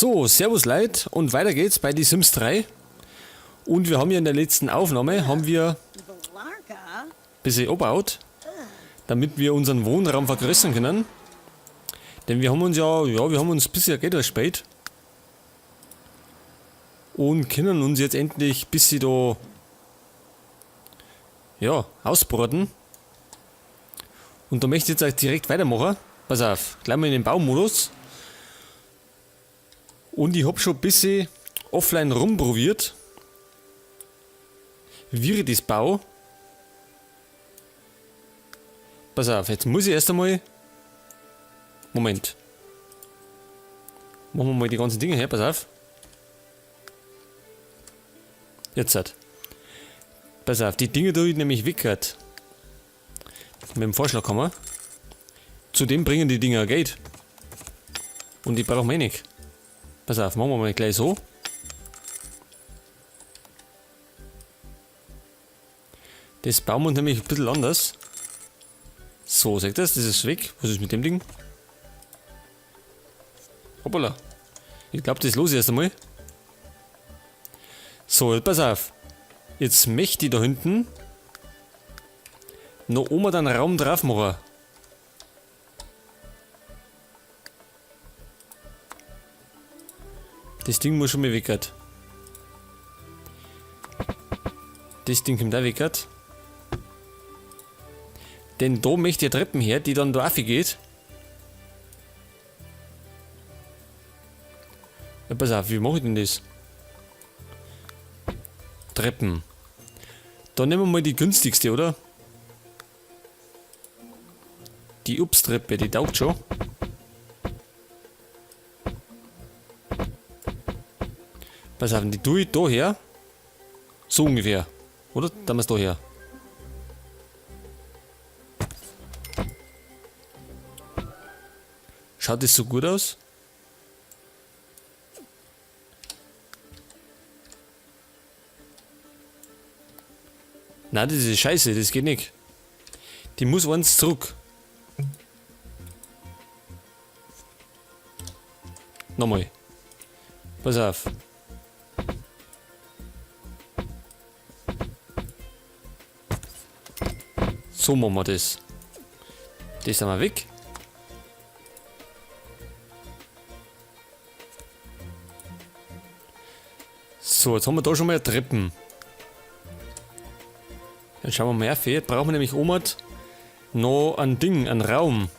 So, servus Leute und weiter geht's bei Die Sims 3. Und wir haben ja in der letzten Aufnahme, haben wir ein bisschen abgebaut, damit wir unseren Wohnraum vergrößern können. Denn wir haben uns ja, wir haben uns ein bisschen Geld erspart. Und können uns jetzt endlich ein bisschen da, ja, ausbraten. Und da möchte ich jetzt auch direkt weitermachen. Pass auf, gleich mal in den Baumodus. Und ich hab schon ein bisschen offline rumprobiert, wie ich das baue. Pass auf, jetzt muss ich erst einmal... Moment. Machen wir mal die ganzen Dinge her, pass auf. Jetzt halt. Pass auf, die Dinge da ich nämlich weggehört. Mit dem Vorschlaghammer. Zudem bringen die Dinger Geld. Und die brauchen wir eh nicht. Pass auf, machen wir mal gleich so. Das bauen wir uns nämlich ein bisschen anders. So, seht ihr das? Das ist weg. Was ist mit dem Ding? Hoppala. Ich glaub, das los erst einmal. So, jetzt pass auf. Jetzt möchte ich da hinten noch oben den Raum drauf machen. Das Ding muss schon mal weg. Das Ding kommt auch weg. Denn da möchte ich Treppen her, die dann da rauf geht. Ja, pass auf, wie mache ich denn das? Treppen. Da nehmen wir mal die günstigste, oder? Die Ups-Treppe, die taugt schon. Pass auf, die tue ich da her. So ungefähr. Oder? Dann wir es da her. Schaut das so gut aus? Nein, das ist scheiße, das geht nicht. Die muss eins zurück. Nochmal. Pass auf. So machen wir das. Das haben wir weg. So, jetzt haben wir da schon mal Treppen. Dann schauen wir mal auf. Jetzt brauchen wir nämlich oben noch ein Ding, einen Raum.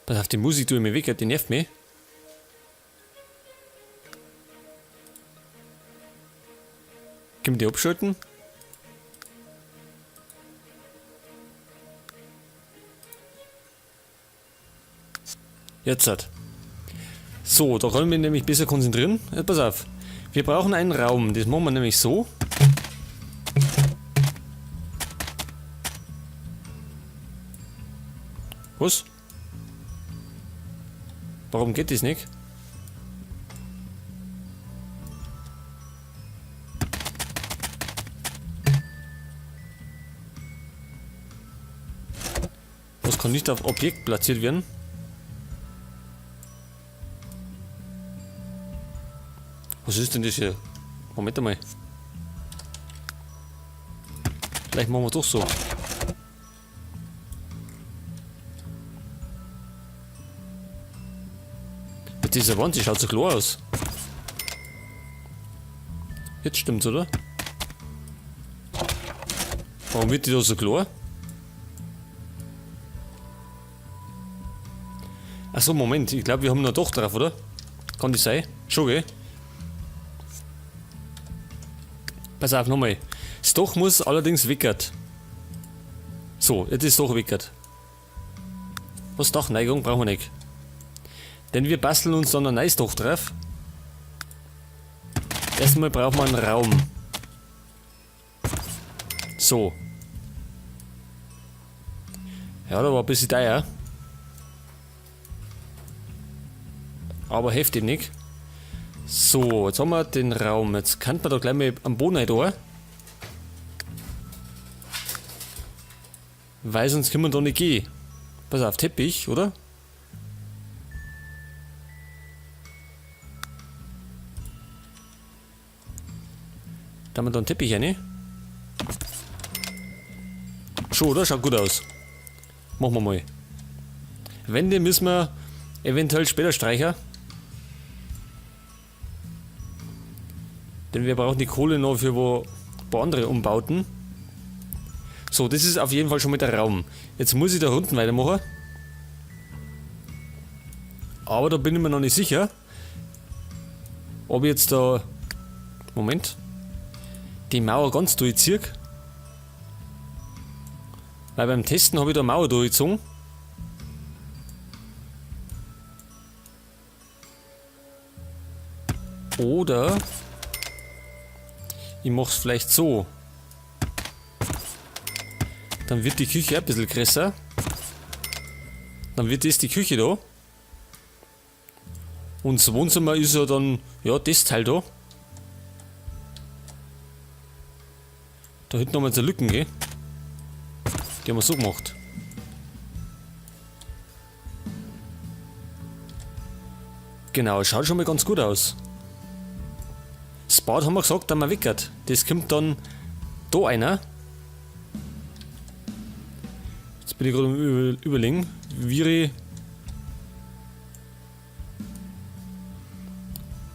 Pass auf, die Musik tue ich mir weg, die nervt mich. Können wir die abschalten? Jetzt hat. So, da können wir nämlich besser konzentrieren. Jetzt pass auf. Wir brauchen einen Raum. Das machen wir nämlich so. Was? Warum geht das nicht? Was kann nicht auf Objekt platziert werden? Was ist denn das hier? Moment einmal. Vielleicht machen wir doch so. Mit dieser Wand, die schaut so klar aus. Jetzt stimmt's, oder? Warum wird die da so klar? Achso, Moment, ich glaub, wir haben noch Dach drauf, oder? Kann das sein? Schon, gell? Pass auf, nochmal. Das Dach muss allerdings weckert. So, jetzt ist das Dach weckert. Was Dachneigung brauchen wir nicht. Denn wir basteln uns dann ein neues Dach drauf. Erstmal brauchen wir einen Raum. So. Ja, da war ein bisschen teuer. Aber heftig nicht. So, jetzt haben wir den Raum. Jetzt kann man da gleich mal am Boden rein da. Weil sonst können wir da nicht gehen. Pass auf, Teppich, oder? Da haben wir da einen Teppich rein. Schon, oder? Schaut gut aus. Machen wir mal. Wände müssen wir eventuell später streichen. Denn wir brauchen die Kohle noch für wo ein paar andere Umbauten. So, das ist auf jeden Fall schon mal der Raum. Jetzt muss ich da unten weitermachen. Aber da bin ich mir noch nicht sicher, ob ich jetzt da... Moment. Die Mauer ganz durchziehe. Weil beim Testen habe ich da eine Mauer durchgezogen. Oder ich mach's vielleicht so. Dann wird die Küche ein bisschen größer. Dann wird das die Küche da. Und das Wohnzimmer ist ja dann, ja, das Teil da. Da hinten haben wir jetzt eine Lücken, gell? Die haben wir so gemacht. Genau, schaut schon mal ganz gut aus. Das Bad haben wir gesagt, da wir weckert. Das kommt dann da einer. Jetzt bin ich gerade am Überlegen, wie ich...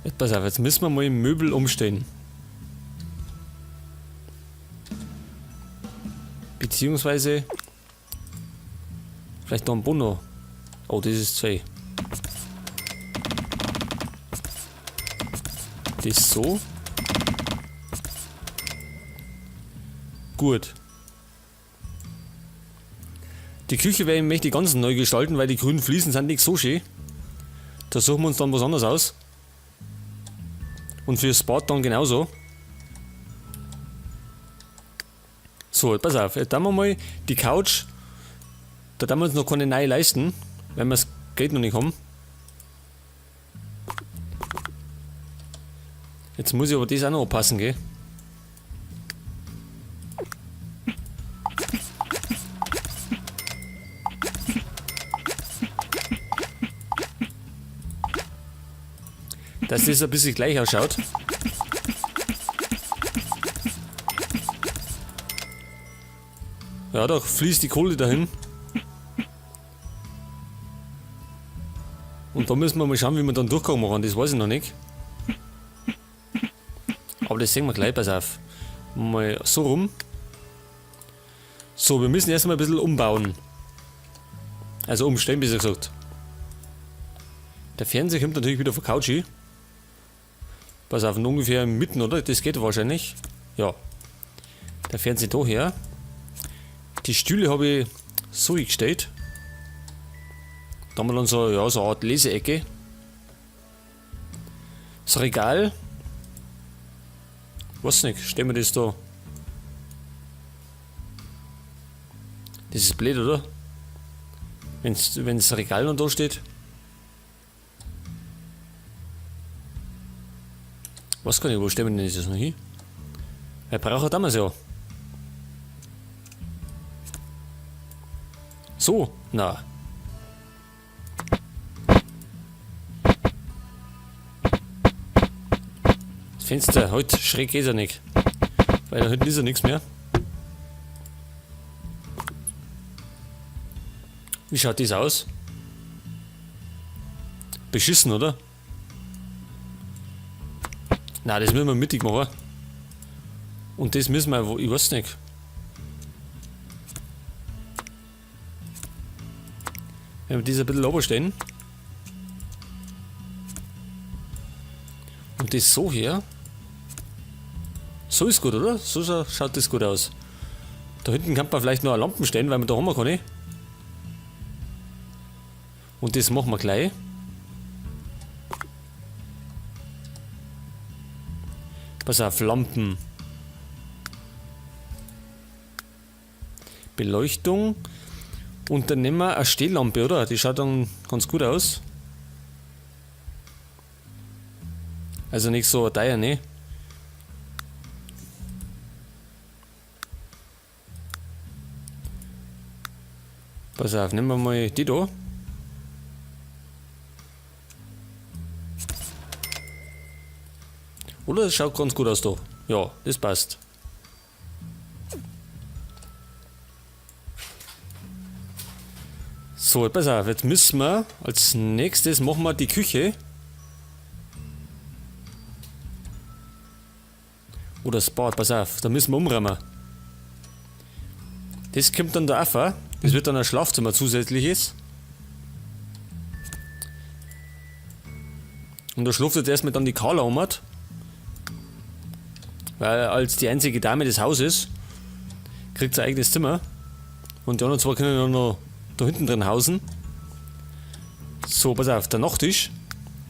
Jetzt pass auf, jetzt müssen wir mal Möbel umstellen. Beziehungsweise vielleicht noch ein Bono. Oh, das ist 2. Das so. Gut. Die Küche werde ich möchte ich ganz neu gestalten, weil die grünen Fliesen sind nicht so schön. Da suchen wir uns dann was anderes aus. Und fürs Bad dann genauso. So, pass auf, jetzt haben wir mal die Couch. Da haben wir uns noch keine neue leisten, weil wir das Geld noch nicht haben. Jetzt muss ich aber das auch noch anpassen, gell? Dass das ein bisschen gleich ausschaut. Ja, da fließt die Kohle dahin. Und da müssen wir mal schauen, wie wir dann Durchgang machen. Das weiß ich noch nicht. Aber das sehen wir gleich, pass auf. Mal so rum. So, wir müssen erstmal ein bisschen umbauen. Also umstellen, besser gesagt. Der Fernseher kommt natürlich wieder von Couchy. Pass auf, ungefähr mitten, oder? Das geht wahrscheinlich. Ja. Der Fernseher da her. Die Stühle habe ich so hingestellt. Da haben wir dann so, ja, so eine Art Leseecke. Das Regal. Weiß nicht, stellen wir das da. Das ist blöd, oder? Wenn das Regal noch da steht. Was kann ich, wo stellen wir denn das noch hin? Weil braucht er damals ja. So, na. Das Fenster, heute schräg geht's ja nicht. Weil da hinten ist ja nichts mehr. Wie schaut das aus? Beschissen, oder? Na, das müssen wir mittig machen. Und das müssen wir, ich weiß nicht. Wenn wir das ein bisschen runterstellen. Und das so her. So ist gut, oder? So schaut das gut aus. Da hinten kann man vielleicht noch eine Lampe stellen, weil wir da haben wir keine. Und das machen wir gleich. Pass auf, Lampen. Beleuchtung. Und dann nehmen wir eine Stehlampe, oder? Die schaut dann ganz gut aus. Also nicht so teuer, ne? Pass auf, nehmen wir mal die da. Oder das schaut ganz gut aus da. Ja, das passt. So, pass auf, jetzt müssen wir als nächstes machen wir die Küche. Oder das Bad, pass auf, da müssen wir umräumen. Das kommt dann da auf, das wird dann ein Schlafzimmer zusätzliches. Und da schläft jetzt erstmal dann die Carla um, weil als die einzige Dame des Hauses kriegt sie ein eigenes Zimmer. Und die anderen zwei können dann noch da hinten drin hausen. So, pass auf, der Nachttisch,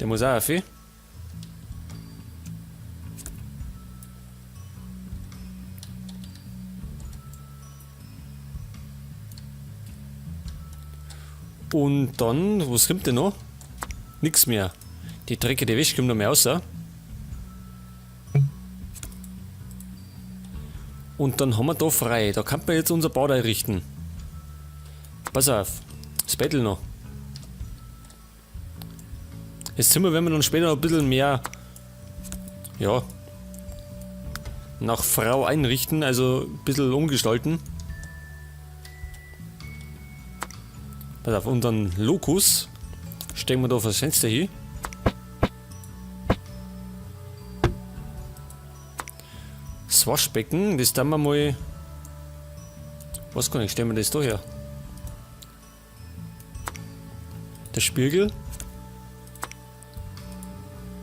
der muss auch auf. Und dann, was kommt denn noch? Nix mehr. Die dreckige Wäsche kommt noch mehr raus. Und dann haben wir da frei. Da kann man jetzt unser Bad einrichten. Pass auf, das Bettel noch. Das Zimmer werden wir dann später noch ein bisschen mehr, ja, nach Frau einrichten, also ein bisschen umgestalten. Pass auf, unseren Lokus stecken wir da auf das Fenster hier. Das Waschbecken, das tun wir mal. Was kann ich, stellen wir das da her? Der Spiegel.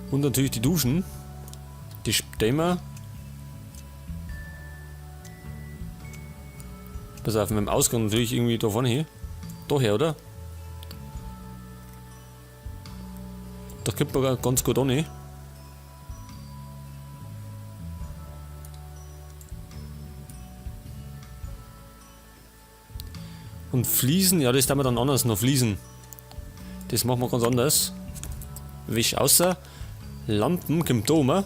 Und natürlich die Duschen. Die stellen wir. Pass auf, mit dem Ausgang natürlich irgendwie da vorne hin. Da her, oder? Da kommt man ganz gut an. Und Fliesen, ja, das tun wir dann anders noch, Fliesen. Das machen wir ganz anders. Wisch außer. Lampen kommt da oben.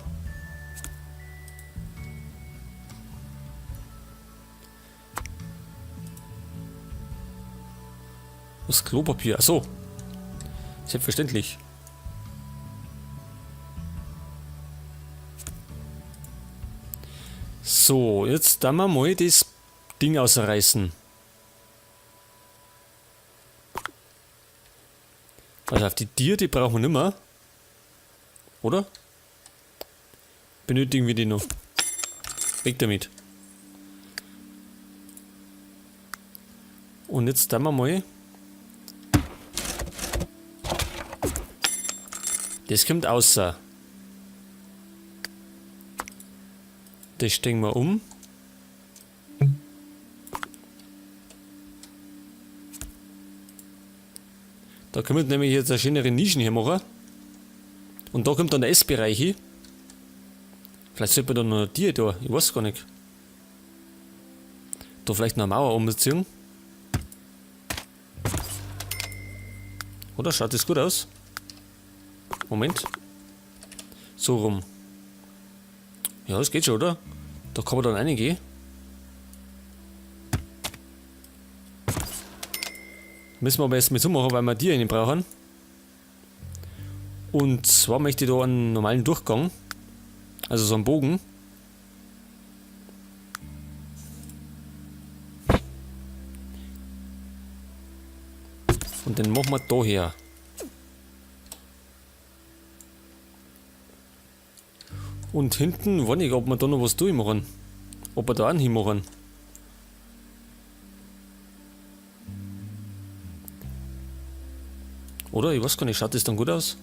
Das Klopapier, achso. Selbstverständlich. So, jetzt tun wir mal das Ding ausreißen. Also auf die Tier, die brauchen wir nicht mehr. Oder? Benötigen wir die noch? Weg damit. Und jetzt tun wir mal. Das kommt außer. Das stecken wir um. Da können wir nämlich jetzt eine schönere Nischen hier machen. Und da kommt dann der Essbereich hin. Vielleicht sollte man da noch ein Tier da, ich weiß gar nicht. Da vielleicht noch eine Mauer umziehen. Oder schaut das gut aus? Moment. So rum. Ja, das geht schon, oder? Da kann man dann reingehen. Müssen wir aber erst mal zumachen, weil wir die eine brauchen. Und zwar möchte ich da einen normalen Durchgang. Also so einen Bogen. Und den machen wir da her. Und hinten, weiß nicht, ob wir da noch was durchmachen. Ob wir da einen hinmachen. Oder? Ich weiß gar nicht, schaut das dann gut aus?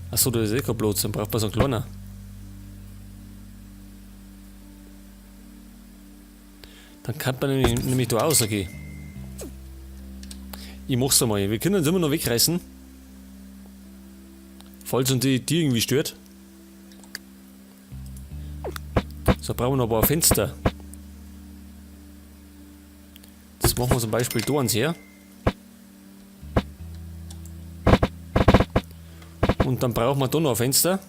Achso, da ist eh kein Platz, dann braucht man so einen kleinen. Dann kann man nämlich da rausgehen. Ich mach's einmal. Wir können uns immer noch wegreißen. Falls uns die Tür irgendwie stört. So, brauchen wir noch ein paar Fenster. Das machen wir zum Beispiel da eins her. Und dann brauchen wir da noch ein Fenster.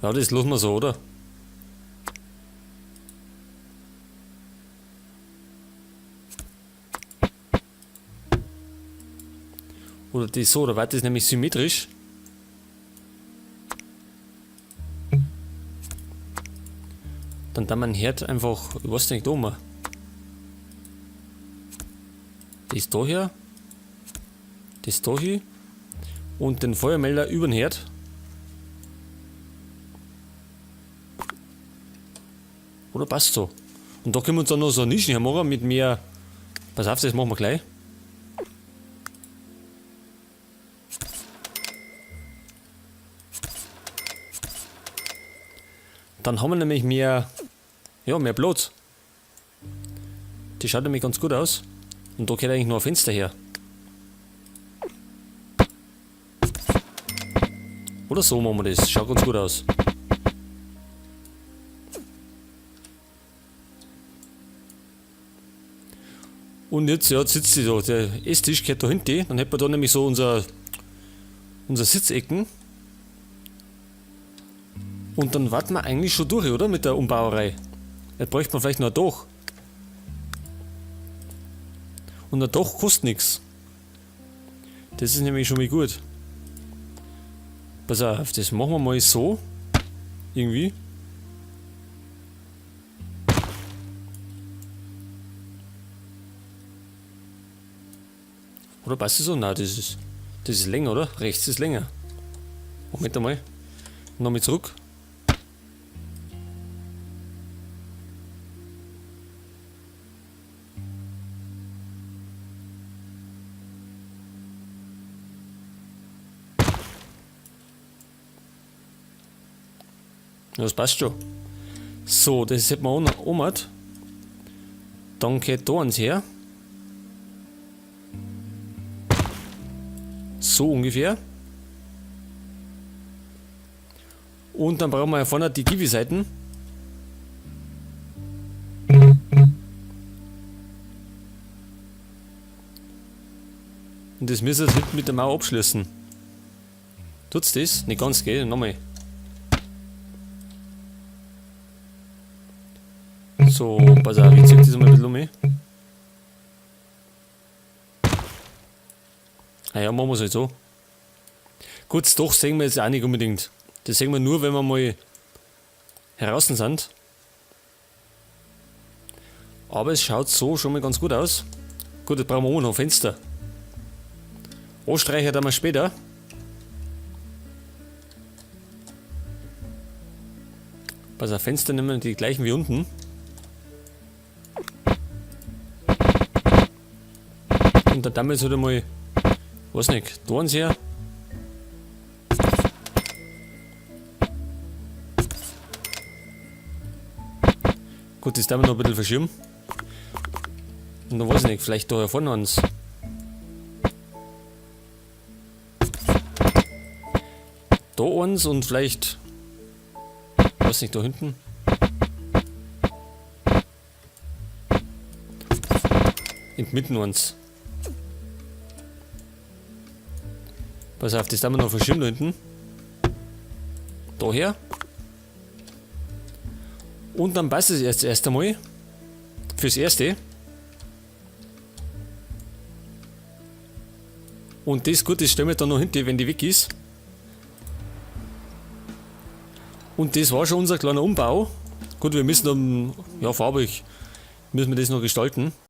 Ja, das lassen wir so, oder? Oder das so, da war das nämlich symmetrisch. Dann da man Herd einfach, ich weiß nicht, da mal. Das da her. Das da hier. Und den Feuermelder über den Herd. Oder passt so. Und da können wir uns dann noch so Nischen hermachen mit mehr. Pass auf, das machen wir gleich. Dann haben wir nämlich mehr, ja, mehr Platz. Die schaut nämlich ganz gut aus. Und da geht eigentlich nur ein Fenster her. Oder so machen wir das. Schaut ganz gut aus. Und jetzt, ja, jetzt sitzt sie da. Der Esstisch gehört da hinten. Dann hätten wir da nämlich so unser Sitzecken. Und dann warten wir eigentlich schon durch, oder? Mit der Umbauerei. Jetzt bräuchte man vielleicht noch ein Dach. Und ein Dach kostet nichts. Das ist nämlich schon mal gut. Pass auf, das machen wir mal so. Irgendwie. Oder passt das so? Nein, das ist länger, oder? Rechts ist länger. Moment einmal. Nochmal zurück. Das passt schon. So, das hätten wir auch noch oben. Dann geht da eins her. So ungefähr. Und dann brauchen wir hier vorne die Kiwi-Seiten. Und das müssen wir jetzt hinten mit der Mauer abschließen. Tut's das? Nicht ganz, gell? Nochmal. So, pass auf, ich zieh das mal ein bisschen um. Ah ja, machen wir es halt so. Gut, das Dach sehen wir jetzt auch nicht unbedingt. Das sehen wir nur, wenn wir mal heraus sind. Aber es schaut so schon mal ganz gut aus. Gut, jetzt brauchen wir auch noch Fenster. Anstreichen dann wir später. Pass auf, Fenster nehmen wir die gleichen wie unten. Und dann damit halt einmal, weiß nicht, da eins her. Gut, das darf man noch ein bisschen verschieben. Und dann weiß ich nicht, vielleicht da vorne eins. Da eins und vielleicht, weiß nicht, da hinten. In mitten eins. Pass auf, das darf man noch verschieben da hinten. Daher. Und dann passt es jetzt erst einmal. Fürs Erste. Und das, gut, das stellen wir dann noch hinten, wenn die weg ist. Und das war schon unser kleiner Umbau. Gut, wir müssen dann, ja, farbig, müssen wir das noch gestalten.